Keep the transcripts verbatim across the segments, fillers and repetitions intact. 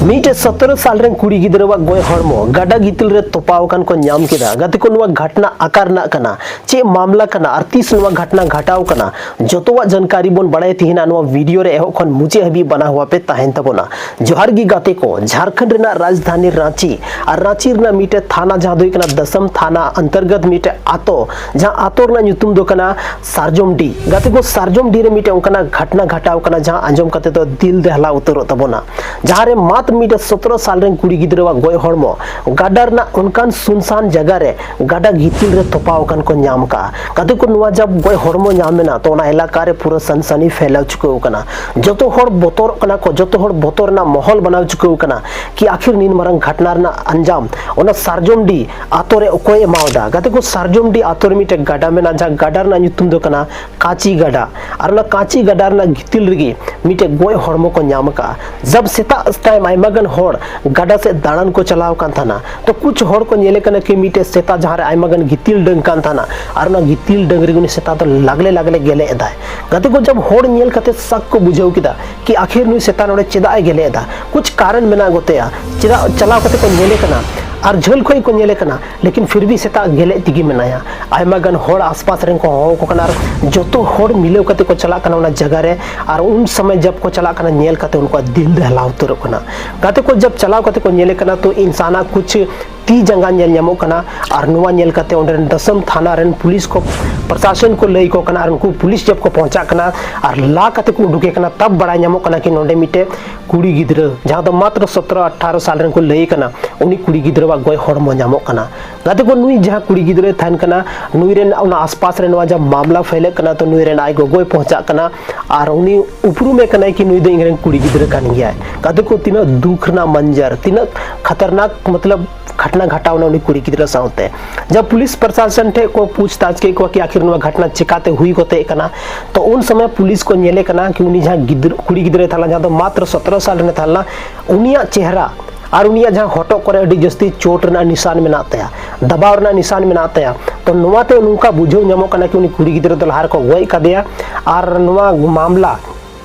ᱢᱤᱫᱴᱮᱡ ᱥᱚᱛᱨᱚ ᱥᱟᱞ ᱨᱮᱱ ᱠᱩᱲᱤ ᱜᱤᱫᱽᱨᱟᱹᱣᱟᱜ ᱜᱚᱡ ᱦᱚᱲᱢᱚ ᱜᱟᱰᱟ ᱜᱤᱛᱤᱞ ᱨᱮ ᱛᱚᱯᱟᱣ ᱟᱠᱟᱱ ᱠᱚ ᱧᱟᱢ ᱠᱮᱫᱟ᱾ ᱜᱟᱛᱮ ᱠᱚ, ᱱᱚᱣᱟ ᱜᱷᱟᱴᱱᱟ ᱚᱠᱟ ᱨᱮᱱᱟᱜ ᱠᱟᱱᱟ, ᱪᱮᱫ ᱢᱟᱢᱞᱟ ᱠᱟᱱᱟ ᱟᱨ ᱛᱤᱥ ᱱᱚᱣᱟ ᱜᱷᱟᱴᱱᱟ ᱜᱷᱟᱴᱟᱣ ᱠᱟᱱᱟ, ᱡᱚᱛᱚᱣᱟᱜ ᱡᱟᱱᱠᱟᱨᱤ ᱵᱚᱱ ᱵᱟᱲᱟᱭᱟ ᱛᱤᱦᱤᱧᱟᱜ ᱱᱚᱣᱟ ᱵᱷᱤᱰᱤᱭᱳ ᱨᱮ᱾ ᱮᱦᱚᱵ ᱠᱷᱚᱱ ᱢᱩᱪᱟᱹᱫ ᱦᱟᱹᱵᱤᱡ ᱵᱟᱱᱟ ᱦᱚᱣᱟ ᱯᱮ ᱛᱟᱦᱮᱱ ᱛᱟᱵᱚᱱᱟ᱾ ᱡᱚᱦᱟᱨ ᱜᱮ ᱜᱟᱛᱮ ᱠᱚ, ᱡᱷᱟᱲᱠᱷᱚᱸᱰ ᱨᱮᱱᱟᱜ ᱨᱟᱡᱽᱫᱷᱟᱱᱤ ᱨᱟᱸᱪᱤ ᱟᱨ ᱨᱟᱸᱪᱤ ᱨᱮᱱᱟᱜ ᱢᱤᱫᱴᱮᱡ ᱛᱷᱟᱱᱟ ᱡᱟᱦᱟᱸ ᱫᱚ ᱦᱩᱭᱩᱜ ᱠᱟᱱᱟ ᱫᱟᱥᱟᱢ ᱛᱷᱟᱱᱟ ᱚᱱᱛᱚᱨᱜᱚᱛ ᱢᱤᱫᱴᱮᱡ ᱟᱛᱳ, ᱡᱟᱦᱟᱸ ᱟᱛᱳ ᱨᱮᱱᱟᱜ ᱧᱩᱛᱩᱢ ᱫᱚ ᱠᱟᱱᱟ ᱥᱟᱨᱡᱚᱢᱰᱤ᱾ ᱜᱟᱛᱮ ᱠᱚ, ᱥᱟᱨᱡᱚᱢᱰᱤ ᱨᱮ ᱢᱤᱫᱴᱮᱡ ᱚᱱᱠᱟᱱᱟᱜ ᱜᱷᱟᱴᱱᱟ ᱜᱷᱟᱴᱟᱣ ᱠᱟᱱᱟ ᱡᱟᱦᱟᱸ ᱟᱸᱡᱚᱢ ᱠᱟᱛᱮ ᱫᱚ ᱫᱤᱞ ᱫᱮᱦᱞᱟ ᱩᱛᱟᱹᱨᱚᱜ ᱛᱟᱵᱚᱱᱟ, ᱡᱟᱦᱟᱸ ᱨᱮ ᱢᱟᱛᱨ ᱢᱤᱫᱴᱮᱡ ᱥᱚᱛᱨᱚ ᱥᱟᱞ ᱨᱮᱱ ᱠᱩᱲᱤ ᱜᱤᱫᱽᱨᱟᱹᱣᱟᱜ ᱜᱚᱡ ᱦᱚᱲᱢᱚ ᱜᱟᱰᱟ ᱨᱮᱱᱟᱜ ᱚᱱᱠᱟᱱ ᱥᱩᱱᱥᱟᱱ ᱡᱟᱭᱜᱟ ᱨᱮ ᱜᱟᱰᱟ ᱜᱤᱛᱤᱞ ᱨᱮ ᱛᱚᱯᱟᱣ ᱟᱠᱟᱱ ᱠᱚ ᱧᱟᱢ ᱠᱟᱜᱼᱟ᱾ ᱜᱟᱛᱮ ᱠᱚ, ᱱᱚᱣᱟ ᱡᱟᱵ ᱜᱚᱡ ᱦᱚᱲᱢᱚ ᱧᱟᱢ ᱮᱱᱟ, ᱛᱚ ᱚᱱᱟ ᱮᱞᱟᱠᱟ ᱨᱮ ᱯᱩᱨᱟᱹ ᱥᱟᱱᱥᱟᱱᱤ ᱯᱷᱮᱞᱟᱣ ᱪᱩᱠᱟᱹᱣ ᱠᱟᱱᱟ᱾ ᱡᱚᱛᱚ ᱦᱚᱲ ᱵᱚᱛᱚᱨᱚᱜ ᱠᱟᱱᱟ ᱠᱚ, ᱡᱚᱛᱚ ᱦᱚᱲ ᱵᱚᱛᱚᱨ ᱨᱮᱱᱟᱜ ᱢᱚᱦᱚᱞ ᱵᱮᱱᱟᱣ ᱪᱩᱠᱟᱹᱣ ᱠᱟᱱᱟ ᱠᱤ ᱟᱠᱷᱤᱨ ᱱᱤᱱ ᱢᱟᱨᱟᱝ ᱜᱷᱟᱴᱱᱟ ᱨᱮᱱᱟᱜ ᱟᱧᱡᱟᱢ ᱚᱱᱟ ᱥᱟᱨᱡᱚᱢᱰᱤ ᱟᱛᱳ ᱨᱮ ᱚᱠᱚᱭ ᱮᱢᱟᱣᱫᱟ᱾ ᱜᱟᱛᱮ ᱠᱚ, ᱥᱟᱨᱡᱚᱢᱰᱤ ᱟᱛᱳ ᱨᱮ ᱢᱤᱫᱴᱮᱡ ᱜᱟᱰᱟ ᱢᱮᱱᱟᱜᱼᱟ, ᱡᱟᱦᱟᱸ ᱜᱟᱰᱟ ᱨᱮᱱᱟᱜ ᱧᱩᱛᱩᱢ ᱫᱚ ᱠᱟᱱᱟ ᱠᱟᱸᱪᱤ ᱜᱟᱰᱟ᱾ ᱟᱨ ᱚᱱᱟ ᱠᱟᱸᱪᱤ ᱜᱟᱰᱟ ᱨᱮᱱᱟᱜ ᱜᱤᱛᱤᱞ ᱨᱮᱜᱮ ᱢᱤᱫᱴᱮᱡ ᱜᱚᱡ ᱦᱚᱲᱢᱚ ᱠᱚ ᱧᱟᱢ ᱟᱠᱟᱫᱼᱟ᱾ ᱡᱟᱵ ᱥᱮᱛᱟᱜ ᱛᱟᱭᱚᱢ ᱟᱭᱢᱟ ᱜᱟᱱ ᱦᱚᱲ ᱜᱟᱰᱟ ᱥᱮᱫ ᱫᱟᱬᱟᱱ ᱠᱚ ᱪᱟᱞᱟᱣ ᱟᱠᱟᱱ ᱛᱟᱦᱮᱱᱟ᱾ ᱛᱚ ᱠᱩᱪ ᱦᱚᱲ ᱠᱚ ᱧᱮᱞᱮ ᱠᱟᱱᱟ ᱠᱤ ᱢᱤᱫᱴᱮᱡ ᱥᱮᱛᱟ ᱡᱟᱦᱟᱸ ᱨᱮ ᱟᱭᱢᱟ ᱜᱟᱱ ᱜᱤᱛᱤᱞ ᱰᱟᱹᱝ ᱠᱟᱱ ᱛᱟᱦᱮᱱᱟ, ᱟᱨ ᱚᱱᱟ ᱜᱤᱛᱤᱞ ᱰᱟᱹᱝ ᱨᱮᱜᱮ ᱩᱱᱤ ᱥᱮᱛᱟ ᱫᱚ ᱞᱟᱜᱽᱞᱮ ᱞᱟᱜᱽᱞᱮ ᱜᱮᱞᱮ ᱮᱫᱟᱭ᱾ ᱜᱟᱛᱮ ᱠᱚ, ᱡᱟᱵ ᱦᱚᱲ ᱧᱮᱞ ᱠᱟᱛᱮ ᱥᱟᱠ ᱠᱚ ᱵᱩᱡᱷᱟᱹᱣ ᱠᱮᱫᱟ ᱠᱤ ᱟᱠᱷᱤᱨ ᱱᱩᱭ ᱥᱮᱛᱟ ᱱᱚᱰᱮ ᱪᱮᱫᱟᱜ ᱮ ᱜᱮᱞᱮ ᱮᱫᱟ, ᱠᱩᱪ ᱠᱟᱨᱚᱱ ᱢᱮᱱᱟᱜ ᱜᱚᱛᱮᱭᱟ᱾ ᱪᱮᱫᱟᱜ ᱪᱟᱞᱟᱣ ᱠᱟᱛᱮ ᱠᱚ ᱧᱮᱞᱮ ᱠᱟᱱᱟ ᱟᱨ ᱡᱷᱟᱹᱞ ᱠᱷᱚᱡ ᱠᱚ ᱧᱮᱞᱮ ᱠᱟᱱᱟ, ᱞᱮᱠᱤᱱ ᱯᱷᱤᱨ ᱵᱷᱤ ᱥᱮᱛᱟ ᱜᱮᱞᱮᱡ ᱛᱮᱜᱮ ᱢᱮᱱᱟᱭᱟ᱾ ᱟᱭᱢᱟ ᱜᱟᱱ ᱦᱚᱲ ᱟᱥᱯᱟᱥ ᱨᱮᱱ ᱠᱚ ᱦᱚᱦᱚ ᱟᱠᱚ ᱠᱟᱱᱟ ᱟᱨ ᱡᱚᱛᱚ ᱦᱚᱲ ᱢᱤᱞᱟᱹᱣ ᱠᱟᱛᱮ ᱠᱚ ᱪᱟᱞᱟᱜ ᱠᱟᱱᱟ ᱚᱱᱟ ᱡᱟᱭᱜᱟ ᱨᱮ᱾ ᱟᱨ ᱩᱱ ᱥᱚᱢᱚᱭ ᱡᱟᱵ ᱠᱚ ᱪᱟᱞᱟᱜ ᱠᱟᱱᱟ, ᱧᱮᱞ ᱠᱟᱛᱮ ᱩᱱᱠᱩᱣᱟᱜ ᱫᱤᱞ ᱫᱚ ᱦᱮᱞᱟᱣ ᱩᱛᱟᱹᱨᱚᱜ ᱠᱟᱱᱟ᱾ ᱜᱟᱛᱮ ᱠᱚ, ᱡᱟᱵ ᱪᱟᱞᱟᱣ ᱠᱟᱛᱮ ᱠᱚ ᱧᱮᱞᱮ ᱠᱟᱱᱟ ᱛᱚ ᱤᱱᱥᱟᱱᱟᱜ ᱠᱩᱪ ᱛᱤ ᱡᱟᱸᱜᱟ ᱧᱮᱞ ᱧᱟᱢᱚᱜ ᱠᱟᱱᱟ᱾ ᱟᱨ ᱱᱚᱣᱟ ᱧᱮᱞ ᱠᱟᱛᱮ ᱚᱸᱰᱮ ᱨᱮᱱ ᱫᱟᱥᱟᱢ ᱛᱷᱟᱱᱟ ᱨᱮᱱ ᱯᱩᱞᱤᱥ ᱠᱚ, ᱯᱨᱚᱥᱟᱥᱚᱱ ᱠᱚ ᱞᱟᱹᱭ ᱟᱠᱚ ᱠᱟᱱᱟ᱾ ᱟᱨ ᱩᱱᱠᱩ ᱯᱩᱞᱤᱥ ᱡᱟᱵ ᱠᱚ ᱯᱚᱦᱚᱸᱪᱟᱜ ᱠᱟᱱᱟ ᱟᱨ ᱞᱟ ᱠᱟᱛᱮ ᱠᱚ ᱩᱰᱩᱠᱮ ᱠᱟᱱᱟ, ᱛᱟᱵ ᱵᱟᱲᱟᱭ ᱧᱟᱢᱚᱜ ᱠᱟᱱᱟ ᱠᱤ ᱱᱚᱰᱮ ᱢᱤᱫᱴᱮᱡ ᱠᱩᱲᱤ ᱜᱤᱫᱽᱨᱟᱹ ᱡᱟᱦᱟᱸ ᱫᱚ ᱢᱟᱛᱨᱚ ᱥᱚᱛᱨᱚ ᱟᱴᱷᱟᱨᱚ ᱥᱟᱞ ᱨᱮᱱ ᱠᱚ ᱞᱟᱹᱭ ᱠᱟᱱᱟ, ᱩᱱᱤ ᱠᱩᱲᱤ ᱜᱤᱫᱽᱨᱟᱹᱣᱟᱜ ᱜᱚᱡ ᱦᱚᱲᱢᱚ ᱧᱟᱢᱚᱜ ᱠᱟᱱᱟ᱾ ᱜᱟᱛᱮ ᱠᱚ, ᱱᱩᱭ ᱡᱟᱦᱟᱸ ᱠᱩᱲᱤ ᱜᱤᱫᱽᱨᱟᱹᱭ ᱛᱟᱦᱮᱱ ᱠᱟᱱᱟ, ᱱᱩᱭ ᱨᱮᱱ ᱚᱱᱟ ᱟᱥᱯᱟᱥ ᱨᱮ ᱱᱚᱣᱟ ᱡᱟᱦᱟᱸ ᱢᱟᱢᱞᱟ ᱯᱷᱮᱞᱮᱜ ᱠᱟᱱᱟ, ᱛᱚ ᱱᱩᱭ ᱨᱮᱱ ᱟᱡ ᱜᱚᱜᱚᱭ ᱯᱚᱦᱚᱸᱪᱟᱜ ᱠᱟᱱᱟ ᱟᱨ ᱩᱱᱤ ᱩᱯᱨᱩᱢᱮ ᱠᱟᱱᱟᱭ ᱠᱤ ᱱᱩᱭ ᱫᱚ ᱤᱧ ᱨᱮᱱ ᱠᱩᱲᱤ ᱜᱤᱫᱽᱨᱟᱹ ᱠᱟᱱ ᱜᱮᱭᱟᱭ᱾ ᱜᱟᱛᱮ ᱠᱚ, ᱛᱤᱱᱟᱹᱜ ᱫᱩᱠ ᱨᱮᱱᱟᱜ ᱢᱟᱱᱡᱟᱨ, ᱛᱤᱱᱟᱹᱜ ᱠᱷᱟᱛᱟᱨᱱᱟᱠ ᱢᱚᱛᱞᱚᱵ ᱜᱷᱟᱴᱱᱟ ᱜᱷᱟᱴᱟᱣ ᱮᱱᱟ ᱩᱱᱤ ᱠᱩᱲᱤ ᱜᱤᱫᱽᱨᱟᱹ ᱥᱟᱶᱛᱮ᱾ ᱡᱟᱵ ᱯᱩᱞᱤᱥ ᱯᱨᱚᱥᱟᱥᱚᱱ ᱴᱷᱮᱱ ᱠᱚ ᱯᱩᱪᱷᱛᱟᱪᱷ ᱠᱮᱫ ᱠᱚᱣᱟ ᱠᱤ ᱟᱠᱷᱤᱨ ᱱᱚᱣᱟ ᱜᱷᱟᱴᱱᱟ ᱪᱤᱠᱟᱛᱮ ᱦᱩᱭ ᱜᱚᱛᱮᱜ ᱠᱟᱱᱟ, ᱛᱚ ᱩᱱ ᱥᱚᱢᱚᱭ ᱯᱩᱞᱤᱥ ᱠᱚ ᱧᱮᱞᱮ ᱠᱟᱱᱟ ᱠᱤ ᱩᱱᱤ ᱡᱟᱦᱟᱸ ᱜᱤᱫᱽᱨᱟᱹ, ᱠᱩᱲᱤ ᱜᱤᱫᱽᱨᱟᱹᱭ ᱛᱟᱦᱮᱸ ᱞᱮᱱᱟ, ᱡᱟᱦᱟᱸ ᱫᱚ ᱢᱟᱛᱨᱚ ᱥᱚᱛᱨᱚ ᱥᱟᱞ ᱨᱮᱱᱮ ᱛᱟᱦᱮᱸ ᱞᱮᱱᱟ, ᱩᱱᱤᱭᱟᱜ ᱪᱮᱦᱨᱟ ᱟᱨ ᱩᱱᱤᱭᱟᱜ ᱡᱟᱦᱟᱸ ᱦᱚᱴᱚᱜ ᱠᱚᱨᱮ ᱟᱹᱰᱤ ᱡᱟᱹᱥᱛᱤ ᱪᱳᱴ ᱨᱮᱱᱟᱜ ᱱᱤᱥᱟᱱ ᱢᱮᱱᱟᱜ ᱛᱟᱭᱟ, ᱫᱟᱵᱟᱣ ᱨᱮᱱᱟᱜ ᱱᱤᱥᱟᱱ ᱢᱮᱱᱟᱜ ᱛᱟᱭᱟ᱾ ᱛᱚ ᱱᱚᱣᱟᱛᱮ ᱱᱚᱝᱠᱟ ᱵᱩᱡᱷᱟᱹᱣ ᱧᱟᱢᱚᱜ ᱠᱟᱱᱟ ᱠᱤ ᱩᱱᱤ ᱠᱩᱲᱤ ᱜᱤᱫᱽᱨᱟᱹ ᱫᱚ ᱞᱟᱦᱟ ᱨᱮᱠᱚ ᱜᱚᱡ ᱠᱟᱫᱮᱭᱟ᱾ ᱟᱨ ᱱᱚᱣᱟ ᱢᱟᱢᱞᱟ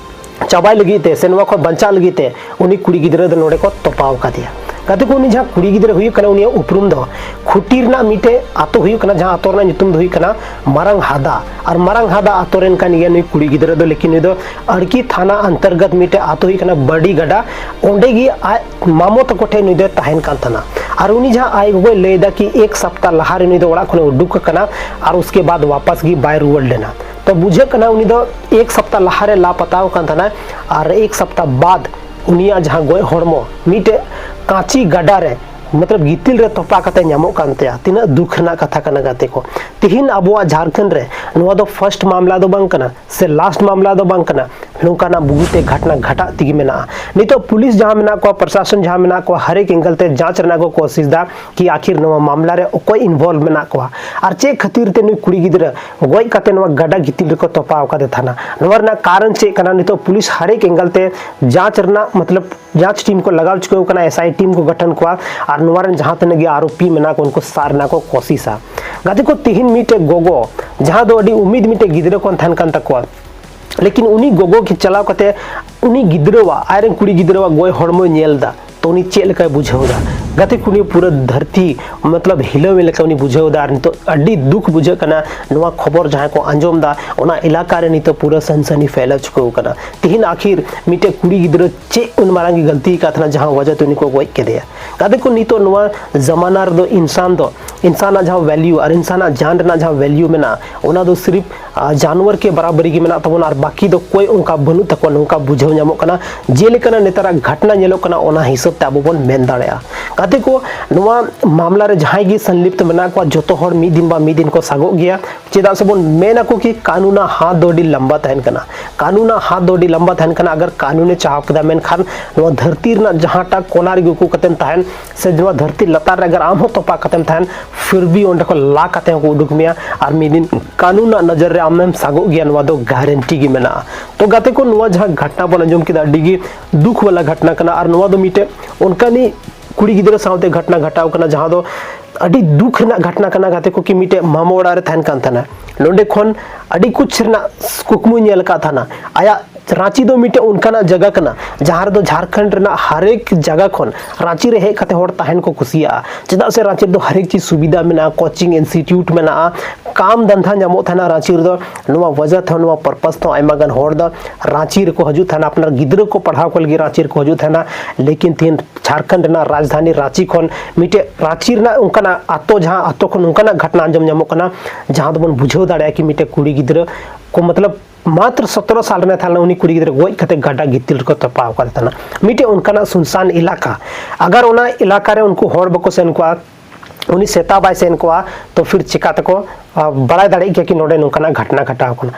ᱪᱟᱵᱟᱭ ᱞᱟᱹᱜᱤᱫ ᱛᱮ ᱥᱮ ᱱᱚᱣᱟ ᱠᱷᱚᱱ ᱵᱟᱧᱪᱟᱜ ᱞᱟᱹᱜᱤᱫ ᱛᱮ ᱩᱱᱤ ᱠᱩᱲᱤ ᱜᱤᱫᱽᱨᱟᱹ ᱫᱚ ᱱᱚᱰᱮ ᱠᱚ ᱛᱚᱯᱟᱣ ᱠᱟᱫᱮᱭᱟ᱾ ᱜᱟᱛᱮ ᱠᱚ, ᱩᱱᱤ ᱡᱟᱦᱟᱸ ᱠᱩᱲᱤ ᱜᱤᱫᱽᱨᱟᱹ ᱦᱩᱭᱩᱜ ᱠᱟᱱᱟ, ᱩᱱᱤᱭᱟᱜ ᱩᱯᱨᱩᱢ ᱫᱚ ᱠᱷᱩᱴᱤ ᱨᱮᱱᱟᱜ ᱢᱤᱫᱴᱮᱡ ᱟᱛᱳ ᱦᱩᱭᱩᱜ ᱠᱟᱱᱟ, ᱡᱟᱦᱟᱸ ᱟᱛᱳ ᱨᱮᱱᱟᱜ ᱧᱩᱛᱩᱢ ᱫᱚ ᱦᱩᱭᱩᱜ ᱠᱟᱱᱟ ᱢᱟᱨᱟᱝ ᱦᱟᱫᱟ᱾ ᱟᱨ ᱢᱟᱨᱟᱝ ᱦᱟᱫᱟ ᱟᱛᱳ ᱨᱮᱱ ᱠᱟᱱ ᱜᱮᱭᱟ ᱱᱩᱭ ᱠᱩᱲᱤ ᱜᱤᱫᱽᱨᱟᱹ ᱫᱚ, ᱞᱮᱠᱤᱱ ᱱᱩᱭ ᱫᱚ ᱟᱲᱠᱤ ᱛᱷᱟᱱᱟ ᱚᱱᱛᱚᱨᱜᱚᱛ ᱢᱤᱫᱴᱮᱡ ᱟᱛᱳ ᱦᱩᱭᱩᱜ ᱠᱟᱱᱟ ᱵᱟᱹᱰᱤ ᱜᱟᱰᱟ, ᱚᱸᱰᱮ ᱜᱮ ᱟᱡ ᱢᱟᱢᱚ ᱛᱟᱠᱚ ᱴᱷᱮᱱ ᱱᱩᱭ ᱫᱚᱭ ᱛᱟᱦᱮᱱ ᱠᱟᱱ ᱛᱟᱦᱮᱱᱟ᱾ ᱟᱨ ᱩᱱᱤ ᱡᱟᱦᱟᱸ ᱟᱡ ᱜᱚᱜᱚᱭ ᱞᱟᱹᱭ ᱮᱫᱟ ᱠᱤ ᱮᱠ ᱥᱟᱯᱛᱟ ᱞᱟᱦᱟᱨᱮ ᱱᱩᱭ ᱫᱚ ᱚᱲᱟᱜ ᱠᱷᱚᱱᱮ ᱩᱰᱩᱠ ᱟᱠᱟᱱᱟ ᱟᱨ ᱩᱥᱠᱮ ᱵᱟᱫ ᱣᱟᱯᱟᱥ ᱜᱮ ᱵᱟᱭ ᱨᱩᱣᱟᱹᱲ ᱞᱮᱱᱟ᱾ ᱛᱚ ᱵᱩᱡᱷᱟᱹᱜ ᱠᱟᱱᱟ ᱩᱱᱤ ᱫᱚ ᱮᱠ ᱥᱟᱯᱛᱟ ᱞᱟᱦᱟᱨᱮ ᱞᱟᱯᱟᱛᱟᱣ ᱠᱟᱱ ᱛᱟᱦᱮᱱᱟᱭ, ᱟᱨ ᱮᱠ ᱥᱟᱯᱛᱟ ᱵᱟᱫ ᱩᱱᱤᱭᱟᱜ ᱡᱟᱦᱟᱸ ᱜᱚᱡ ᱦᱚᱲᱢᱚ ᱢᱤᱫᱴᱮᱡ ᱠᱟᱸᱪᱤ ᱜᱟᱰᱟ ᱨᱮ, ᱢᱚᱛᱞᱚᱵ ᱜᱤᱛᱤᱞ ᱨᱮ ᱛᱚᱯᱟ ᱠᱟᱛᱮ ᱧᱟᱢᱚᱜ ᱠᱟᱱ ᱛᱟᱭᱟ᱾ ᱛᱤᱱᱟᱹᱜ ᱫᱩᱠ ᱨᱮᱱᱟᱜ ᱠᱟᱛᱷᱟ ᱠᱟᱱᱟ ᱜᱟᱛᱮ ᱠᱚ᱾ ᱛᱤᱦᱤᱧ ᱟᱵᱚᱣᱟᱜ ᱡᱷᱟᱲᱠᱷᱚᱸᱰ ᱨᱮ ᱱᱚᱣᱟ ᱫᱚ ᱯᱷᱟᱨᱥᱴ ᱢᱟᱢᱞᱟ ᱫᱚ ᱵᱟᱝ ᱠᱟᱱᱟ ᱥᱮ ᱞᱟᱥᱴ ᱢᱟᱢᱞᱟ ᱫᱚ ᱵᱟᱝ ᱠᱟᱱᱟ, ᱱᱚᱝᱠᱟᱱᱟᱜ ᱵᱩᱜᱤᱛᱮ ᱜᱷᱟᱴᱱᱟ ᱜᱷᱟᱴᱟᱜ ᱛᱮᱜᱮ ᱢᱮᱱᱟᱜᱼᱟ᱾ ᱱᱤᱛᱚᱜ ᱯᱩᱞᱤᱥ ᱡᱟᱦᱟᱸ ᱢᱮᱱᱟᱜ ᱠᱚᱣᱟ, ᱯᱨᱚᱥᱟᱥᱚᱱ ᱡᱟᱦᱟᱸ ᱢᱮᱱᱟᱜ ᱠᱚᱣᱟ, ᱦᱟᱨᱮᱠ ᱮᱝᱜᱮᱞ ᱛᱮ ᱡᱟᱸᱪ ᱨᱮᱱᱟᱜ ᱠᱚ ᱠᱳᱥᱤᱥ ᱫᱟ ᱠᱤ ᱟᱠᱷᱤᱨ ᱱᱚᱣᱟ ᱢᱟᱢᱞᱟ ᱨᱮ ᱚᱠᱚᱭ ᱤᱱᱵᱷᱚᱞᱵᱷ ᱢᱮᱱᱟᱜ ᱠᱚᱣᱟ ᱟᱨ ᱪᱮᱫ ᱠᱷᱟᱹᱛᱤᱨ ᱛᱮ ᱱᱩᱭ ᱠᱩᱲᱤ ᱜᱤᱫᱽᱨᱟᱹ ᱜᱚᱡ ᱠᱟᱛᱮ ᱱᱚᱣᱟ ᱜᱟᱰᱟ ᱜᱤᱛᱤᱞ ᱨᱮᱠᱚ ᱛᱚᱯᱟᱣ ᱠᱟᱫᱮ ᱛᱟᱦᱮᱱᱟ᱾ ᱱᱚᱣᱟ ᱨᱮᱱᱟᱜ ᱠᱟᱨᱚᱱ ᱪᱮᱫ ᱠᱟᱱᱟ, ᱱᱤᱛᱚᱜ ᱯᱩᱞᱤᱥ ᱦᱟᱨᱮᱠ ᱮᱝᱜᱮᱞ ᱛᱮ ᱡᱟᱸᱪ ᱨᱮᱱᱟᱜ, ᱢᱚᱛᱞᱚᱵ, ᱡᱟᱸᱪ ᱴᱤᱢ ᱠᱚ ᱞᱟᱜᱟᱣ ᱪᱩᱠᱟᱹᱣ ᱠᱟᱱᱟ, ᱮᱥ ᱟᱭ ᱴᱤᱢ ᱠᱚ ᱜᱚᱴᱷᱚᱱ ᱠᱚᱣᱟ ᱟᱨ ᱱᱚᱣᱟ ᱨᱮᱱ ᱡᱟᱦᱟᱸ ᱛᱤᱱᱟᱹᱜ ᱜᱮ ᱟᱨᱳᱯᱤ ᱢᱮᱱᱟᱜ ᱠᱚ, ᱩᱱᱠᱩ ᱥᱟᱵ ᱨᱮᱱᱟᱜ ᱠᱚ ᱠᱳᱥᱤᱥᱟ᱾ ᱜᱟᱛᱮ ᱠᱚ, ᱛᱤᱦᱤᱧ ᱢᱤᱫᱴᱮᱡ ᱜᱚᱜᱚ, ᱡᱟᱦᱟᱸ ᱫᱚ ᱟᱹᱰᱤ ᱩᱢᱤᱫ ᱢᱤᱫᱴᱮᱡ ᱜᱤᱫᱽᱨᱟᱹ ᱠᱷᱚᱱ ᱛᱟᱦᱮᱱ ᱠᱟᱱ ᱛᱟᱠᱚᱣᱟ, ᱞᱮᱠᱤᱱ ᱩᱱᱤ ᱜᱚᱜᱚ ᱜᱮ ᱪᱟᱞᱟᱣ ᱠᱟᱛᱮ ᱩᱱᱤ ᱜᱤᱫᱽᱨᱟᱹᱣᱟᱜ, ᱟᱡᱨᱮᱱ ᱠᱩᱲᱤ ᱜᱤᱫᱽᱨᱟᱹᱣᱟᱜ ᱜᱚᱡ ᱦᱚᱲᱢᱚᱭ ᱧᱮᱞ ᱮᱫᱟ, ᱛᱚ ᱩᱱᱤ ᱪᱮᱫ ᱞᱮᱠᱟᱭ ᱵᱩᱡᱷᱟᱹᱣ ᱮᱫᱟ? ᱜᱟᱛᱮ ᱠᱚ, ᱩᱱᱤ ᱯᱩᱨᱟᱹ ᱫᱷᱟᱹᱨᱛᱤ, ᱢᱚᱛᱞᱚᱵ, ᱦᱤᱞᱟᱹᱣ ᱮᱱ ᱞᱮᱠᱟ ᱩᱱᱤ ᱵᱩᱡᱷᱟᱹᱣ ᱮᱫᱟ᱾ ᱟᱨ ᱱᱤᱛᱚᱜ ᱟᱹᱰᱤ ᱫᱩᱠ ᱵᱩᱡᱷᱟᱹᱜ ᱠᱟᱱᱟ, ᱱᱚᱣᱟ ᱠᱷᱚᱵᱚᱨ ᱡᱟᱦᱟᱸᱭ ᱠᱚ ᱟᱸᱡᱚᱢ ᱮᱫᱟ, ᱚᱱᱟ ᱮᱞᱟᱠᱟ ᱨᱮ ᱱᱤᱛᱚᱜ ᱯᱩᱨᱟᱹ ᱥᱟᱱᱥᱟᱱᱤ ᱯᱷᱮᱞᱟᱣ ᱪᱩᱠᱟᱹᱣ ᱠᱟᱱᱟ᱾ ᱛᱤᱦᱤᱧ ᱟᱠᱷᱤᱨ ᱢᱤᱫᱴᱮᱡ ᱠᱩᱲᱤ ᱜᱤᱫᱽᱨᱟᱹ ᱪᱮᱫ ᱩᱱ ᱢᱟᱨᱟᱝ ᱜᱮ ᱜᱟᱹᱞᱛᱤ ᱟᱠᱟᱫ ᱛᱟᱦᱮᱱᱟ, ᱡᱟᱦᱟᱸ ᱣᱟᱡᱟ ᱛᱮ ᱩᱱᱤ ᱠᱚ ᱜᱚᱡ ᱠᱮᱫᱮᱭᱟ? ᱜᱟᱛᱮ ᱠᱚ, ᱱᱤᱛᱚᱜ ᱱᱚᱣᱟ ᱡᱟᱢᱟᱱᱟ ᱨᱮᱫᱚ ᱤᱱᱥᱟᱱ ᱫᱚ, ᱤᱱᱥᱟᱱᱟᱜ ᱡᱟᱦᱟᱸ ᱵᱷᱮᱞᱭᱩ ᱟᱨ ᱤᱱᱥᱟᱱᱟᱜ ᱡᱟᱱ ᱨᱮᱱᱟᱜ ᱡᱟᱦᱟᱸ ᱵᱷᱮᱞᱭᱩ ᱢᱮᱱᱟᱜᱼᱟ, ᱚᱱᱟ ᱫᱚ ᱥᱤᱨᱤᱯ, ᱟ, ᱡᱟᱱᱣᱟᱨ ᱠᱮ ᱵᱟᱨᱟᱵᱟᱨᱤ ᱜᱮ ᱢᱮᱱᱟᱜ ᱛᱟᱵᱚᱱᱟ ᱟᱨ ᱵᱟᱹᱠᱤ ᱫᱚ ᱠᱚᱭ ᱚᱱᱠᱟ ᱵᱟᱹᱱᱩᱜ ᱛᱟᱠᱚᱣᱟ, ᱱᱚᱝᱠᱟ ᱵᱩᱡᱷᱟᱹᱣ ᱧᱟᱢᱚᱜ ᱠᱟᱱᱟ᱾ ᱡᱮᱞᱮᱠᱟ ᱱᱮᱛᱟᱨᱟᱜ ᱜᱷᱟᱴᱱᱟ ᱧᱮᱞᱚᱜ ᱠᱟᱱᱟ, ᱚᱱᱟ ᱦᱤᱥᱟᱹᱵ ᱛᱮ ᱟᱵᱚ ᱵᱚᱱ ᱢᱮᱱ ᱫᱟᱲᱮᱭᱟᱜᱼᱟ᱾ ᱜᱟᱛᱮ ᱠᱚ, ᱱᱚᱣᱟ ᱢᱟᱢᱞᱟ ᱨᱮ ᱡᱟᱦᱟᱸᱭ ᱜᱮ ᱥᱚᱝᱞᱤᱯᱛᱚ ᱢᱮᱱᱟᱜ ᱠᱚᱣᱟ, ᱡᱚᱛᱚ ᱦᱚᱲ ᱢᱤᱫ ᱫᱤᱱ ᱵᱟ ᱢᱤᱫ ᱫᱤᱱ ᱠᱚ ᱥᱟᱜᱚᱜ ᱜᱮᱭᱟ᱾ ᱪᱮᱫᱟᱜ ᱥᱮ ᱵᱚᱱ ᱢᱮᱱ ᱟᱠᱚ ᱠᱤ ᱠᱟᱹᱱᱩᱱᱟᱜ ᱦᱟᱛ ᱫᱚ ᱟᱹᱰᱤ ᱞᱟᱢᱵᱟ ᱛᱟᱦᱮᱱ ᱠᱟᱱᱟ, ᱠᱟᱹᱱᱩᱱᱟᱜ ᱦᱟᱛ ᱫᱚ ᱟᱹᱰᱤ ᱞᱟᱢᱵᱟ ᱛᱟᱦᱮᱱ ᱠᱟᱱᱟ᱾ ᱟᱜᱟᱨ ᱠᱟᱹᱱᱩᱱᱮ ᱪᱟᱦᱟᱣ ᱠᱮᱫᱟ, ᱢᱮᱱᱠᱷᱟᱱ ᱱᱚᱣᱟ ᱫᱷᱟᱹᱨᱛᱤ ᱨᱮᱱᱟᱜ ᱡᱟᱦᱟᱸᱴᱟᱜ ᱠᱚᱱᱟ ᱨᱮᱜᱮ ᱩᱠᱩ ᱠᱟᱛᱮᱢ ᱛᱟᱦᱮᱱ, ᱥᱮ ᱱᱚᱣᱟ ᱫᱷᱟᱹᱨᱛᱤ ᱞᱟᱛᱟᱨ ᱨᱮ ᱟᱜᱟᱨ ᱟᱢ ᱦᱚᱸ ᱛᱚᱯᱟ ᱠᱟᱛᱮᱢ ᱛᱟᱦᱮᱱ, ᱯᱷᱤᱨ ᱵᱷᱤ ᱚᱸᱰᱮ ᱠᱷᱚᱱ ᱞᱟ ᱠᱟᱛᱮ ᱦᱚᱸᱠᱚ ᱩᱰᱩᱠ ᱢᱮᱭᱟ ᱟᱨ ᱢᱤᱫ ᱫᱤᱱ ᱠᱟᱹᱱᱩᱱᱟᱜ ᱱᱚᱡᱚᱨ ᱨᱮ ᱟᱢᱮᱢ ᱥᱟᱜᱚᱜ ᱜᱮᱭᱟ, ᱱᱚᱣᱟ ᱫᱚ ᱜᱟᱨᱮᱱᱴᱤ ᱜᱮ ᱢᱮᱱᱟᱜᱼᱟ᱾ ᱛᱚ ᱜᱟᱛᱮ ᱠᱚ, ᱱᱚᱣᱟ ᱡᱟᱦᱟᱸ ᱜᱷᱟᱴᱱᱟ ᱵᱚᱱ ᱟᱸᱡᱚᱢ ᱠᱮᱫᱟ, ᱟᱹᱰᱤ ᱜᱮ ᱫᱩᱠ ᱵᱟᱞᱟ ᱜᱷᱟᱴᱱᱟ ᱠᱟᱱᱟ᱾ ᱟᱨ ᱱᱚᱣᱟ ᱫᱚ ᱢᱤᱫᱴᱮᱡ ᱚᱱᱠᱟᱱᱤᱡ ᱠᱩᱲᱤ ᱜᱤᱫᱽᱨᱟᱹ ᱥᱟᱶᱛᱮ ᱜᱷᱟᱴᱱᱟ ᱜᱷᱟᱴᱟᱣ ᱠᱟᱱᱟ, ᱡᱟᱦᱟᱸ ᱫᱚ ᱟᱹᱰᱤ ᱫᱩᱠ ᱨᱮᱱᱟᱜ ᱜᱷᱟᱴᱱᱟ ᱠᱟᱱᱟ᱾ ᱜᱟᱛᱮ ᱠᱚ, ᱠᱤ ᱢᱤᱫᱴᱮᱡ ᱢᱟᱢᱟ ᱚᱲᱟᱜ ᱨᱮ ᱛᱟᱦᱮᱱ ᱠᱟᱱ ᱛᱟᱦᱮᱱᱟ, ᱱᱚᱸᱰᱮ ᱠᱷᱚᱱ ᱟᱹᱰᱤ ᱠᱩᱪ ᱨᱮᱱᱟᱜ ᱠᱩᱠᱢᱩᱭ ᱧᱮᱞ ᱟᱠᱟᱫ ᱛᱟᱦᱮᱱᱟ᱾ ᱟᱭᱟᱜ ᱨᱟᱸᱪᱤ ᱫᱚ ᱢᱤᱫᱴᱮᱱ ᱚᱱᱠᱟᱱᱟᱜ ᱡᱟᱭᱜᱟ ᱠᱟᱱᱟ, ᱡᱟᱦᱟᱸ ᱨᱮᱫᱚ ᱡᱷᱟᱲᱠᱷᱚᱸᱰ ᱨᱮᱱᱟᱜ ᱦᱟᱨᱮᱠ ᱡᱟᱭᱜᱟ ᱠᱷᱚᱱ ᱨᱟᱸᱪᱤ ᱨᱮ ᱦᱮᱡ ᱠᱟᱛᱮ ᱦᱚᱲ ᱛᱟᱦᱮᱱ ᱠᱚ ᱠᱩᱥᱤᱭᱟᱜᱼᱟ᱾ ᱪᱮᱫᱟᱜ ᱥᱮ ᱨᱟᱸᱪᱤ ᱨᱮᱫᱚ ᱦᱟᱨᱮᱠ ᱪᱤᱡᱽ ᱥᱩᱵᱤᱫᱷᱟ ᱢᱮᱱᱟᱜᱼᱟ, ᱠᱳᱪᱤᱝ ᱤᱱᱥᱴᱤᱴᱭᱩᱴ ᱢᱮᱱᱟᱜᱼᱟ, ᱠᱟᱢ ᱫᱷᱟᱱᱫᱷᱟ ᱧᱟᱢᱚᱜ ᱛᱟᱦᱮᱱᱟ ᱨᱟᱸᱪᱤ ᱨᱮᱫᱚ᱾ ᱱᱚᱣᱟ ᱣᱟᱡᱟ ᱛᱮᱦᱚᱸ, ᱱᱚᱣᱟ ᱯᱟᱨᱯᱟᱥ ᱛᱮᱦᱚᱸ ᱟᱭᱢᱟ ᱜᱟᱱ ᱦᱚᱲ ᱫᱚ ᱨᱟᱸᱪᱤ ᱨᱮᱠᱚ ᱦᱤᱡᱩᱜ ᱛᱟᱦᱮᱱᱟ, ᱟᱯᱱᱟᱨ ᱜᱤᱫᱽᱨᱟᱹ ᱠᱚ ᱯᱟᱲᱦᱟᱣ ᱠᱚ ᱞᱟᱹᱜᱤᱫ ᱨᱟᱸᱪᱤ ᱨᱮᱠᱚ ᱦᱤᱡᱩᱜ ᱛᱟᱦᱮᱱᱟ᱾ ᱞᱮᱠᱤᱱ ᱛᱤᱦᱤᱧ ᱡᱷᱟᱲᱠᱷᱚᱸᱰ ᱨᱮᱱᱟᱜ ᱨᱟᱡᱽᱫᱷᱟᱱᱤ ᱨᱟᱸᱪᱤ ᱠᱷᱚᱱ ᱢᱤᱫᱴᱮᱡ ᱨᱟᱸᱪᱤ ᱨᱮᱱᱟᱜ ᱚᱱᱠᱟᱱᱟᱜ ᱟᱛᱳ, ᱡᱟᱦᱟᱸ ᱟᱛᱳ ᱠᱷᱚᱱ ᱱᱚᱝᱠᱟᱱᱟᱜ ᱜᱷᱚᱴᱱᱟ ᱟᱸᱡᱚᱢ ᱧᱟᱢᱚᱜ ᱠᱟᱱᱟ, ᱡᱟᱦᱟᱸ ᱫᱚᱵᱚᱱ ᱵᱩᱡᱷᱟᱹᱣ ᱫᱟᱲᱮᱭᱟᱜᱼᱟ ᱠᱤ ᱢᱤᱫᱴᱮᱡ ᱠᱩᱲᱤ ᱜᱤᱫᱽᱨᱟᱹ ᱠᱚ, ᱢᱚᱛᱞᱚᱵ ᱢᱟᱛᱨ ᱥᱚᱛᱨᱚ ᱥᱟᱞ ᱨᱮ ᱛᱟᱦᱮᱸ ᱞᱮᱱᱟ, ᱩᱱᱤ ᱠᱩᱲᱤ ᱜᱤᱫᱽᱨᱟᱹ ᱜᱚᱡ ᱠᱟᱛᱮ ᱜᱟᱰᱟ ᱜᱤᱛᱤᱞ ᱨᱮᱠᱚ ᱛᱚᱯᱟᱣ ᱟᱠᱟᱫᱮ ᱛᱟᱦᱮᱱᱟ᱾ ᱢᱤᱫᱴᱮᱡ ᱚᱱᱠᱟᱱᱟᱜ ᱥᱩᱱᱥᱟᱱ ᱮᱞᱟᱠᱟ, ᱟᱜᱟᱨ ᱚᱱᱟ ᱮᱞᱟᱠᱟ ᱨᱮ ᱩᱱᱠᱩ ᱦᱚᱲ ᱵᱟᱠᱚ ᱥᱮᱱ ᱠᱚᱜᱼᱟ, ᱩᱱᱤ ᱥᱮᱛᱟ ᱵᱟᱭ ᱥᱮᱱ ᱠᱚᱜᱼᱟ, ᱛᱚ ᱯᱷᱤᱨ ᱪᱤᱠᱟ ᱛᱮᱠᱚ, ᱟ, ᱵᱟᱲᱟᱭ ᱫᱟᱲᱮᱭᱟᱜ ᱠᱮᱭᱟ ᱠᱤ ᱱᱚᱰᱮ ᱱᱚᱝᱠᱟᱱᱟᱜ ᱜᱷᱚᱴᱱᱟ ᱜᱷᱟᱴᱟᱣ ᱠᱟᱱᱟ?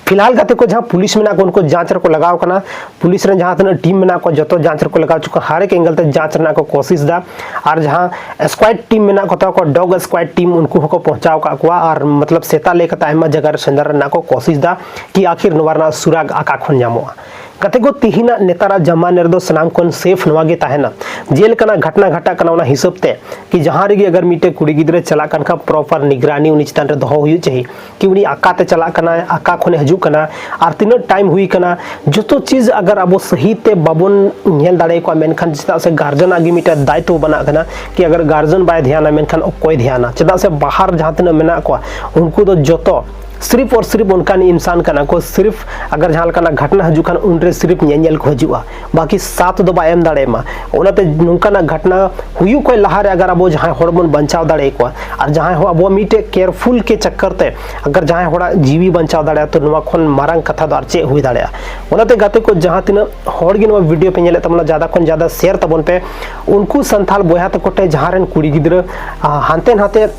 ᱯᱷᱤᱞᱦᱟᱞ ᱜᱟᱛᱮ ᱠᱚ, ᱡᱟᱦᱟᱸ ᱯᱩᱞᱤᱥ ᱢᱮᱱᱟᱜ ᱠᱚ, ᱩᱱᱠᱩ ᱡᱟᱸᱪ ᱨᱮᱠᱚ ᱞᱟᱜᱟᱣ ᱠᱟᱱᱟ᱾ ᱯᱩᱞᱤᱥ ᱨᱮᱱ ᱡᱟᱦᱟᱸ ᱛᱤᱱᱟᱹᱜ ᱴᱤᱢ ᱢᱮᱱᱟᱜ ᱠᱚᱣᱟ, ᱡᱚᱛᱚ ᱡᱟᱸᱪ ᱨᱮᱠᱚ ᱞᱟᱜᱟᱣ ᱦᱚᱪᱚ ᱠᱚᱣᱟ, ᱦᱟᱨ ᱮᱠ ᱮᱝᱜᱮᱞ ᱛᱮ ᱡᱟᱸᱪ ᱨᱮᱱᱟᱜ ᱠᱚ ᱠᱳᱥᱤᱥ ᱫᱟ᱾ ᱟᱨ ᱡᱟᱦᱟᱸ ᱥᱠᱣᱟᱰ ᱴᱤᱢ ᱢᱮᱱᱟᱜ ᱠᱚ ᱛᱟᱠᱚᱣᱟ, ᱰᱚᱜ ᱥᱠᱣᱟᱰ ᱴᱤᱢ, ᱩᱱᱠᱩ ᱦᱚᱸᱠᱚ ᱯᱳᱸᱪᱷᱟᱣ ᱠᱟᱜ ᱠᱚᱣᱟ᱾ ᱟᱨ ᱢᱚᱛᱞᱚᱵ ᱥᱮᱛᱟ ᱞᱟᱹᱭ ᱠᱟᱛᱮ ᱟᱭᱢᱟ ᱡᱟᱭᱜᱟ ᱨᱮ ᱥᱮᱸᱫᱽᱨᱟ ᱨᱮᱱᱟᱜ ᱠᱚ ᱠᱳᱥᱤᱥ ᱫᱟ ᱠᱤ ᱟᱠᱷᱤᱨ ᱱᱚᱣᱟ ᱨᱮᱱᱟᱜ ᱥᱩᱨᱟᱜ ᱟᱠᱟ ᱠᱷᱚᱱ ᱧᱟᱢᱚᱜᱼᱟ᱾ ᱜᱟᱛᱮ ᱠᱚ, ᱛᱤᱦᱤᱧᱟᱜ ᱱᱮᱛᱟᱨᱟᱜ ᱡᱟᱢᱟᱱᱟ ᱨᱮᱫᱚ ᱥᱟᱱᱟᱢ ᱠᱷᱚᱱ ᱥᱮᱯᱷ ᱱᱚᱣᱟ ᱜᱮ ᱛᱟᱦᱮᱱᱟ᱾ ᱡᱮᱞᱮᱠᱟᱱᱟᱜ ᱜᱷᱚᱴᱱᱟ ᱜᱷᱟᱴᱟᱜ ᱠᱟᱱᱟ, ᱚᱱᱟ ᱦᱤᱥᱟᱹᱵ ᱛᱮ ᱠᱤ ᱡᱟᱦᱟᱸ ᱨᱮᱜᱮ ᱟᱜᱟᱨ ᱢᱤᱫᱴᱮᱡ ᱠᱩᱲᱤ ᱜᱤᱫᱽᱨᱟᱹ ᱪᱟᱞᱟᱜ ᱠᱟᱱ ᱠᱷᱟᱱ, ᱯᱨᱚᱯᱟᱨ ᱱᱤᱜᱽᱨᱟᱱᱤ ᱩᱱᱤ ᱪᱮᱛᱟᱱ ᱨᱮ ᱫᱚᱦᱚ ᱦᱩᱭᱩᱜ ᱪᱟᱹᱦᱤ ᱠᱤ ᱩᱱᱤ ᱟᱠᱟ ᱛᱮ ᱪᱟᱞᱟᱜ ᱠᱟᱱᱟᱭ, ᱟᱠᱟ ᱠᱷᱚᱱᱮ ᱦᱤᱡᱩᱜ ᱠᱟᱱᱟ, ᱟᱨ ᱛᱤᱱᱟᱹᱜ ᱴᱟᱭᱤᱢ ᱦᱩᱭ ᱠᱟᱱᱟ, ᱡᱚᱛᱚ ᱪᱤᱡᱽ ᱟᱜᱟᱨ ᱟᱵᱚ ᱥᱟᱹᱦᱤ ᱛᱮ ᱵᱟᱵᱚᱱ ᱧᱮᱞ ᱫᱟᱲᱮᱭᱟᱠᱚᱣᱟ, ᱢᱮᱱᱠᱷᱟᱱ ᱪᱮᱫᱟᱜ ᱥᱮ ᱜᱟᱨᱡᱮᱱᱟᱜ ᱜᱮ ᱢᱤᱫᱴᱮᱱ ᱫᱟᱭᱤᱛᱛᱚ ᱵᱮᱱᱟᱜ ᱠᱟᱱᱟ ᱠᱤ ᱟᱜᱟᱨ ᱜᱟᱨᱡᱮᱱ ᱵᱟᱭ ᱫᱷᱮᱭᱟᱱᱟ, ᱢᱮᱱᱠᱷᱟᱱ ᱚᱠᱚᱭ ᱫᱷᱮᱭᱟᱱᱟ? ᱪᱮᱫᱟᱜ ᱥᱮ ᱵᱟᱦᱟᱨ ᱡᱟᱦᱟᱸ ᱛᱤᱱᱟᱹᱜ ᱢᱮᱱᱟᱜ ᱠᱚᱣᱟ, ᱩᱱᱠᱩ ᱫᱚ ᱡᱚᱛᱚ ᱥᱤᱨᱤᱯ ᱚᱨ ᱥᱤᱨᱤᱯ ᱚᱱᱠᱟᱱ ᱤᱱᱥᱟᱱ ᱠᱟᱱᱟ ᱠᱚ, ᱥᱤᱨᱤᱯ ᱟᱜᱟᱨ ᱡᱟᱦᱟᱸ ᱞᱮᱠᱟᱱᱟᱜ ᱜᱷᱚᱴᱱᱟ ᱦᱤᱡᱩᱜ ᱠᱷᱟᱱ, ᱩᱱᱨᱮ ᱥᱤᱨᱤᱯ ᱧᱮᱧᱮᱞ ᱠᱚ ᱦᱤᱡᱩᱜᱼᱟ, ᱵᱟᱹᱠᱤ ᱥᱟᱛᱷ ᱫᱚ ᱵᱟᱭ ᱮᱢ ᱫᱟᱲᱮᱭᱟᱢᱟ᱾ ᱚᱱᱟᱛᱮ ᱱᱚᱝᱠᱟᱱᱟᱜ ᱜᱷᱚᱴᱱᱟ ᱦᱩᱭᱩᱜ ᱠᱷᱚᱱ ᱞᱟᱦᱟᱨᱮ ᱟᱜᱟᱨ ᱟᱵᱚ ᱡᱟᱦᱟᱸᱭ ᱦᱚᱲ ᱵᱚᱱ ᱵᱟᱧᱪᱟᱣ ᱫᱟᱲᱮᱭᱟᱠᱚᱣᱟ, ᱟᱨ ᱡᱟᱦᱟᱸᱭ ᱦᱚᱸ ᱟᱵᱚᱣᱟᱜ ᱢᱤᱫᱴᱮᱡ ᱠᱮᱭᱟᱨᱯᱷᱩᱞ ᱠᱮ ᱪᱟᱠᱠᱟᱨ ᱛᱮ ᱟᱜᱟᱨ ᱡᱟᱦᱟᱸᱭ ᱦᱚᱲᱟᱜ ᱡᱤᱣᱤ ᱵᱟᱧᱪᱟᱣ ᱫᱟᱲᱮᱭᱟᱜᱼᱟ, ᱛᱚ ᱱᱚᱣᱟ ᱠᱷᱚᱱ ᱢᱟᱨᱟᱝ ᱠᱟᱛᱷᱟ ᱫᱚ ᱟᱨ ᱪᱮᱫ ᱦᱩᱭ ᱫᱟᱲᱮᱭᱟᱜᱼᱟ? ᱚᱱᱟᱛᱮ ᱜᱟᱛᱮ ᱠᱚ, ᱡᱟᱦᱟᱸ ᱛᱤᱱᱟᱹᱜ ᱦᱚᱲ ᱜᱮ ᱱᱚᱣᱟ ᱵᱷᱤᱰᱤᱭᱳ ᱯᱮ ᱧᱮᱞᱮᱫ ᱛᱟᱵᱚᱱᱟ, ᱡᱟᱫᱟ ᱠᱷᱚᱱ ᱡᱟᱫᱟ ᱥᱮᱭᱟᱨ ᱛᱟᱵᱚᱱ ᱯᱮ᱾ ᱩᱱᱠᱩ ᱥᱟᱱᱛᱟᱲ ᱵᱚᱭᱦᱟ ᱛᱟᱠᱚ ᱴᱷᱮᱱ ᱡᱟᱦᱟᱸ ᱨᱮᱱ ᱠᱩᱲᱤ ᱜᱤᱫᱽᱨᱟᱹ, ᱟ, ᱦᱟᱱᱛᱮ ᱱᱟᱛᱮ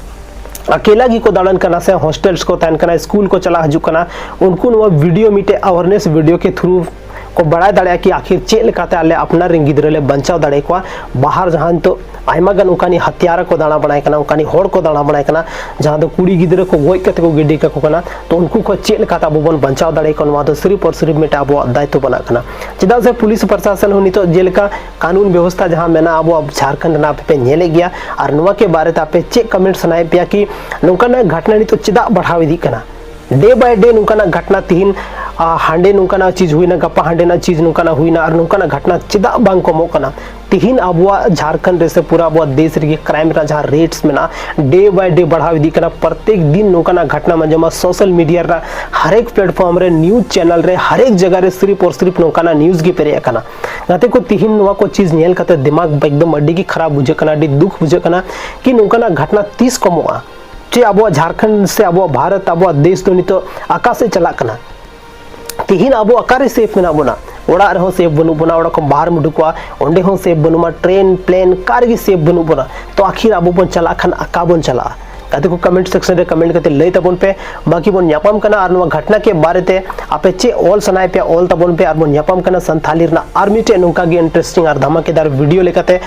ᱟᱠᱮᱞᱟ ᱜᱮᱠᱚ ᱫᱟᱬᱟᱱ ᱠᱟᱱᱟ, ᱥᱮ ᱦᱳᱥᱴᱮᱞᱥ ᱠᱚ ᱛᱟᱦᱮᱱ ᱠᱟᱱᱟ, ᱥᱠᱩᱞ ᱠᱚ ᱪᱟᱞᱟᱜ ᱦᱤᱡᱩᱜ ᱠᱟᱱᱟ, ᱩᱱᱠᱩ ᱱᱚᱣᱟ ᱵᱷᱤᱰᱤᱭᱳ ᱢᱤᱫᱴᱮᱡ ᱟᱣᱟᱨᱱᱮᱥ ᱵᱷᱤᱰᱤᱭᱳ ᱠᱮ ᱛᱷᱨᱩ ᱠᱚ ᱵᱟᱲᱟᱭ ᱫᱟᱲᱮᱭᱟᱜᱼᱟ ᱠᱤ ᱟᱠᱷᱤᱨ ᱪᱮᱫ ᱞᱮᱠᱟᱛᱮ ᱟᱞᱮ ᱟᱯᱱᱟᱨ ᱨᱮᱱ ᱜᱤᱫᱽᱨᱟᱹ ᱞᱮ ᱵᱟᱧᱪᱟᱣ ᱫᱟᱲᱮᱭᱟᱠᱚᱣᱟ᱾ ᱵᱟᱦᱟᱨ ᱡᱟᱦᱟᱸ ᱱᱤᱛᱚᱜ ᱟᱭᱢᱟ ᱜᱟᱱ ᱚᱱᱠᱟᱱᱤᱡ ᱦᱟᱛᱭᱟᱨᱟ ᱠᱚ ᱫᱟᱬᱟ ᱵᱟᱲᱟᱭ ᱠᱟᱱᱟ, ᱚᱱᱠᱟᱱᱤᱡ ᱦᱚᱲ ᱠᱚ ᱫᱟᱬᱟ ᱵᱟᱲᱟᱭ ᱠᱟᱱᱟ, ᱡᱟᱦᱟᱸ ᱫᱚ ᱠᱩᱲᱤ ᱜᱤᱫᱽᱨᱟᱹ ᱠᱚ ᱜᱚᱡ ᱠᱟᱛᱮ ᱠᱚ ᱜᱤᱰᱤ ᱠᱟᱠᱚ ᱠᱟᱱᱟ᱾ ᱛᱚ ᱩᱱᱠᱩ ᱠᱷᱚᱱ ᱪᱮᱫ ᱞᱮᱠᱟᱛᱮ ᱟᱵᱚ ᱵᱚᱱ ᱵᱟᱧᱪᱟᱣ ᱫᱟᱲᱮᱭᱟᱠᱚᱣᱟ, ᱱᱚᱣᱟ ᱫᱚ ᱥᱤᱨᱤᱯ ᱟᱨ ᱥᱤᱨᱤᱯ ᱢᱤᱫᱴᱮᱱ ᱟᱵᱚᱣᱟᱜ ᱫᱟᱭᱤᱛᱛᱚ ᱵᱟᱱᱟᱜ ᱠᱟᱱᱟ᱾ ᱪᱮᱫᱟᱜ ᱥᱮ ᱯᱩᱞᱤᱥ ᱯᱨᱚᱥᱟᱥᱚᱱ ᱦᱚᱸ ᱱᱤᱛᱚᱜ ᱡᱮᱞᱮᱠᱟ ᱠᱟᱹᱱᱩᱱ ᱵᱮᱵᱚᱥᱛᱷᱟ ᱡᱟᱦᱟᱸ ᱢᱮᱱᱟᱜᱼᱟ ᱟᱵᱚᱣᱟᱜ ᱡᱷᱟᱲᱠᱷᱚᱸᱰ ᱨᱮᱱᱟᱜ, ᱟᱯᱮ ᱯᱮ ᱧᱮᱞᱮᱫ ᱜᱮᱭᱟ᱾ ᱟᱨ ᱱᱚᱣᱟ ᱠᱮ ᱵᱟᱨᱮ ᱛᱮ ᱟᱯᱮ ᱪᱮᱫ ᱠᱚᱢᱮᱱᱴ ᱥᱟᱱᱟᱭᱮᱫ ᱯᱮᱭᱟ ᱠᱤ ᱱᱚᱝᱠᱟᱱᱟᱜ ᱜᱷᱚᱴᱱᱟ ᱱᱤᱛᱚᱜ ᱪᱮᱫᱟᱜ ᱵᱟᱲᱦᱟᱣ ᱤᱫᱤᱜ ᱠᱟᱱᱟ? Day by day ᱱᱚᱝᱠᱟᱱᱟᱜ ᱜᱷᱚᱴᱱᱟ, ᱛᱤᱦᱤᱧ ᱦᱟᱸᱰᱮ ᱱᱚᱝᱠᱟᱱᱟᱜ ᱪᱤᱡᱽ ᱦᱩᱭᱱᱟ, ᱜᱟᱯᱟ ᱦᱟᱸᱰᱮᱱᱟᱜ ᱪᱤᱡᱽ ᱱᱚᱝᱠᱟᱱᱟᱜ ᱦᱩᱭᱱᱟ, ᱟᱨ ᱱᱚᱝᱠᱟᱱᱟᱜ ᱜᱷᱚᱴᱱᱟ ᱪᱮᱫᱟᱜ ᱵᱟᱝ ᱠᱚᱢᱚᱜ ᱠᱟᱱᱟ? ᱛᱤᱦᱤᱧ ᱟᱵᱚᱣᱟᱜ ᱡᱷᱟᱲᱠᱷᱚᱸᱰ ᱨᱮ ᱥᱮ ᱯᱩᱨᱟᱹ ᱟᱵᱚᱣᱟᱜ ᱫᱮᱥ ᱨᱮᱜᱮ ᱠᱨᱟᱭᱤᱢ ᱨᱮᱱᱟᱜ ᱡᱟᱦᱟᱸ ᱨᱮᱴᱥ ᱢᱮᱱᱟᱜᱼᱟ, ᱰᱮ ᱵᱟᱭ ᱰᱮ ᱵᱟᱲᱦᱟᱣ ᱤᱫᱤᱜ ᱠᱟᱱᱟ᱾ ᱯᱨᱚᱛᱮᱠ ᱫᱤᱱ ᱱᱚᱝᱠᱟᱱᱟᱜ ᱜᱷᱚᱴᱱᱟ ᱢᱟᱡᱷᱮ ᱢᱟ ᱥᱳᱥᱟᱞ ᱢᱤᱰᱤᱭᱟ ᱨᱮᱱᱟᱜ ᱦᱟᱨᱮᱠ ᱯᱞᱮᱴᱯᱷᱚᱨᱢ ᱨᱮ, ᱱᱤᱭᱩᱡᱽ ᱪᱮᱱᱮᱞ ᱨᱮ, ᱦᱟᱨᱮᱠ ᱡᱟᱭᱜᱟ ᱨᱮ ᱥᱤᱨᱤᱯ ᱚᱨ ᱥᱤᱨᱤᱯ ᱱᱚᱝᱠᱟᱱᱟᱜ ᱱᱤᱭᱩᱡᱽ ᱜᱮ ᱯᱮᱨᱮᱡ ᱟᱠᱟᱱᱟ᱾ ᱜᱟᱛᱮ ᱠᱚ, ᱛᱤᱦᱤᱧ ᱱᱚᱣᱟ ᱠᱚ ᱪᱤᱡᱽ ᱧᱮᱞ ᱠᱟᱛᱮ ᱫᱤᱢᱟᱜᱽ ᱮᱠᱫᱚᱢ ᱟᱹᱰᱤ ᱜᱮ ᱠᱷᱟᱨᱟᱯ ᱵᱩᱡᱷᱟᱹᱜ ᱠᱟᱱᱟ, ᱟᱹᱰᱤ ᱫᱩᱠ ᱵᱩᱡᱷᱟᱹᱜ ᱠᱟᱱᱟ ᱠᱤ ᱱᱚᱝᱠᱟᱱᱟᱜ ᱜᱷᱚᱴᱱᱟ ᱛᱤᱥ ᱠᱚᱢᱚᱜᱼᱟ? ᱪᱮ ᱟᱵᱚᱣᱟᱜ ᱡᱷᱟᱲᱠᱷᱚᱸᱰ ᱥᱮ ᱟᱵᱚᱣᱟᱜ ᱵᱷᱟᱨᱚᱛ, ᱟᱵᱚᱣᱟᱜ ᱫᱮᱥ ᱫᱚ ᱱᱤᱛᱚᱜ ᱚᱠᱟ ᱥᱮᱫ ᱪᱟᱞᱟᱜ ᱠᱟᱱᱟ? ᱛᱤᱦᱤᱧ ᱟᱵᱚ ᱚᱠᱟᱨᱮ ᱥᱮᱯᱷ ᱢᱮᱱᱟᱜ ᱵᱚᱱᱟ? ᱚᱲᱟᱜ ᱨᱮᱦᱚᱸ ᱥᱮᱯᱷ ᱵᱟᱹᱱᱩᱜ ᱵᱚᱱᱟ, ᱚᱲᱟᱜ ᱠᱷᱚᱱ ᱵᱟᱦᱨᱮᱢ ᱩᱰᱩᱠᱚᱜᱼᱟ, ᱚᱸᱰᱮ ᱦᱚᱸ ᱥᱮᱯᱷ ᱵᱟᱹᱱᱩᱜᱼᱟ, ᱴᱨᱮᱱ, ᱯᱞᱮᱱ, ᱚᱠᱟ ᱨᱮᱜᱮ ᱥᱮᱯᱷ ᱵᱟᱹᱱᱩᱜ ᱵᱚᱱᱟ᱾ ᱛᱚ ᱟᱹᱠᱷᱤᱨ ᱟᱵᱚ ᱵᱚᱱ ᱪᱟᱞᱟᱜ ᱠᱷᱟᱱ ᱚᱠᱟ ᱵᱚᱱ ᱪᱟᱞᱟᱜᱼᱟ? ᱜᱟᱛᱮ ᱠᱚ, ᱠᱚᱢᱮᱱᱴ ᱥᱮᱠᱥᱚᱱ ᱨᱮ ᱠᱚᱢᱮᱱᱴ ᱠᱟᱛᱮ ᱞᱟᱹᱭ ᱛᱟᱵᱚᱱ ᱯᱮ᱾ ᱵᱟᱹᱠᱤ ᱵᱚᱱ ᱧᱟᱯᱟᱢ ᱠᱟᱱᱟ ᱟᱨ ᱱᱚᱣᱟ ᱜᱷᱚᱴᱱᱟ ᱠᱮ ᱵᱟᱨᱮ ᱛᱮ ᱟᱯᱮ ᱪᱮᱫ ᱚᱞ ᱥᱟᱱᱟᱭᱮᱫ ᱯᱮᱭᱟ, ᱚᱞ ᱛᱟᱵᱚᱱ ᱯᱮ᱾ ᱟᱨ ᱵᱚᱱ ᱧᱟᱯᱟᱢ ᱠᱟᱱᱟ ᱥᱟᱱᱛᱷᱟᱞᱤ ᱨᱮᱱᱟᱜ ᱟᱨ ᱢᱤᱫᱴᱮᱡ ᱱᱚᱝᱠᱟ ᱜᱮ ᱤᱱᱴᱟᱨᱮᱥᱴᱤᱝ ᱟᱨ ᱫᱷᱟᱢᱟᱠᱮᱫᱟᱨ ᱵᱷᱤᱰᱤᱭᱳ ᱞᱮᱠᱟᱛᱮ᱾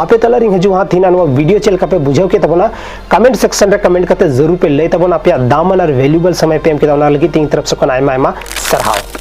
ᱟᱯᱮ ᱛᱟᱞᱟᱨᱤᱧ ᱦᱤᱡᱩᱜᱼᱟ ᱦᱟᱸᱜ ᱛᱤᱦᱤᱧ ᱱᱚᱣᱟ ᱵᱷᱤᱰᱤᱭᱳ ᱪᱮᱫ ᱞᱮᱠᱟ ᱯᱮ ᱵᱩᱡᱷᱟᱹᱣ ᱠᱮᱫ ᱛᱟᱵᱚᱱᱟ, ᱠᱚᱢᱮᱱᱴ ᱥᱮᱠᱥᱚᱱ ᱨᱮ ᱠᱚᱢᱮᱱᱴ ᱠᱟᱛᱮ ᱡᱟᱹᱨᱩᱲ ᱯᱮ ᱞᱟᱹᱭ ᱛᱟᱵᱚᱱᱟ᱾ ᱟᱯᱮᱭᱟᱜ ᱫᱟᱢᱟᱱ ᱟᱨ ᱵᱷᱮᱞᱩᱵᱮᱞ ᱥᱚᱢᱚᱭ ᱯᱮ ᱮᱢ ᱠᱮᱫᱟ, ᱚᱱᱟ ᱞᱟᱹᱜᱤᱫ ᱛᱮ ᱤᱧ ᱛᱚᱨᱚᱯ ᱥᱮᱫ ᱠᱷᱚᱱ ᱟᱭᱢᱟ ᱟᱭᱢᱟ ᱥᱟᱨᱦᱟᱣ᱾